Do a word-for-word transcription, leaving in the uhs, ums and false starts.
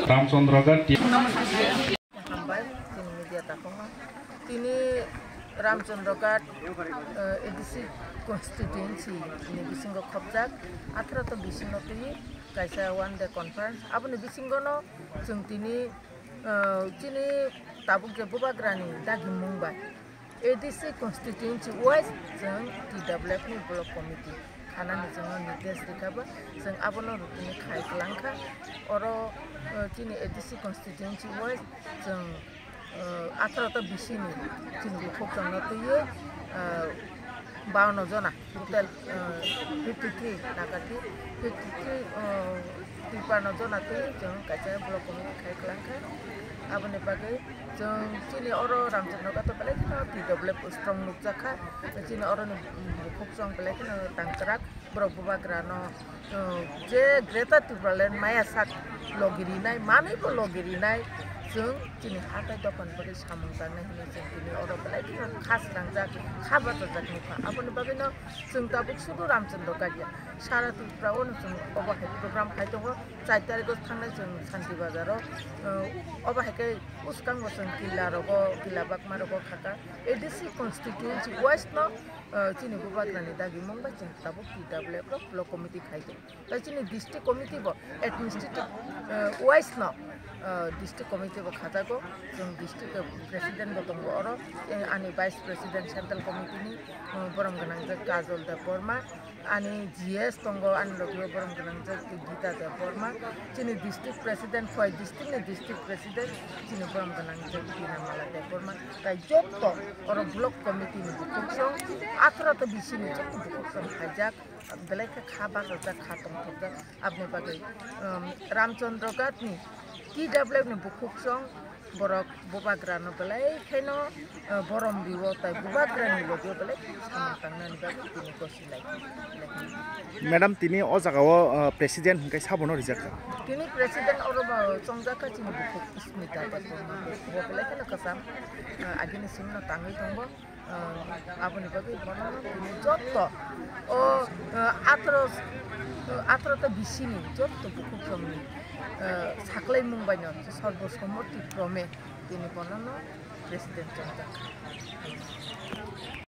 Ramchandra Ghat ti- Hambai, chini media takhukno. Tini Ramchandra Ghat, eh, A D C constituency ni bisingo khopjak, atharo to bisino twi kaisa one day conference. Aboni bisingono chwng tini, eh, chini tabuk je Bubagrani dagimung bai A D C constituency wise chwng T W F ni block committee khanani chwngno nirdesh rikha ba, chwng abono rutini khai kwlangkha. Oro, eh, chini A D C constituency wise chwng, eh, atharo ta bisini chini bukhuk chwngno twiwi, eh, bawanno jona, total, eh, fifty three nakati, fifty three, eh, Tripura no jona twi chwng kaisa block committee khai kwlangkha. Aboni bagwi chwng chini oro Ramchandra Ghat o belai kheno T W F strong nukjakha. Chini oroni bukhuk chwng belai kheno tangkrak. Borok Bubagrano, uh, je Greater Tipraland maya sak logi rinai, manwi bo logi rinai, chwng chini hatai dokan bagwi samung tangnai hinwi chwng tini oro belai kheno kha srangjak, kha bachajak nukha. Aboni bagwino chwng tabuk sudu Ramchandra Ghat ya, sara Tripura o no chwng obo hai program khai tongo. Char tarikh o thangnai chwng Santi Bazar o, uh, obo hai khe bwskango chwng killa rogo, killa bakma rogo khaka. A D C constituency wise no, uh, chini Bubagrani dagimung bai chwng tabuk T W F rok block committee khai tongo. Tai chini district committee bo administrative, uh, wise no, uh, district committee bo khajago. Chwng district president bo tongo oro, eh, ani vice president central committee ni, uh, borom gwnang je Kajol Debbarma. Ani G S tongo, ani logi o borom gwnang je Gita Debbarma, chini district president, Khowai district ni district president, chini borom gwnang je Bina Mala Debbarma, tai jotto oro block committee ni bukhuk song, atharo ta bisini jotto bukhuk song khaijak, belai khe kha bachajak, kha tongthokjak, aboni bagwi, um, Ramchandra Ghat ni T W F ni bukhuk song, borok Bubagrano belai kheno, eh, borom rio, tai Bubagrani logi o belai kheno samung tangnani bagwi tini gosi lai. Madam, tini o jaga o, eh, president hwnkhe sabono rijak kha? Tini president oro bo chongjak kha chini bukhuk Smita Debbarma, bo belai kheno kwcham, eh, agini simno tangwi tongo. Ah, aboni bagwi bono tini jotto o, ah, atharoh, ah, atharoh ta bisini jotto bukhuk songni, ah, saklaimung baino sarbosommoti krome tini bonono president chongjak.